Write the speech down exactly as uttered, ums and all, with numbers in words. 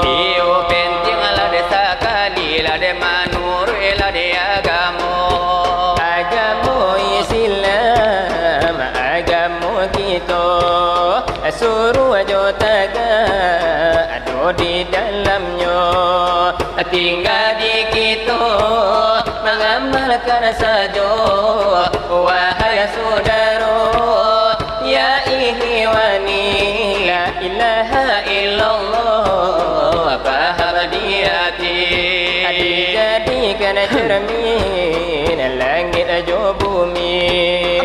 Iyo pentiang lah dek sakali, lah dek manuruik, lah dek agamo. Agamo Islam, agamo kito, suruah jo tagak ado di dalamnyo. Tingga di kito mangamalkan sajo, wahai sudaro, ya ikhwani, la ilaha illallah, paham di ati. Dijadikan cermin langik jo bumi,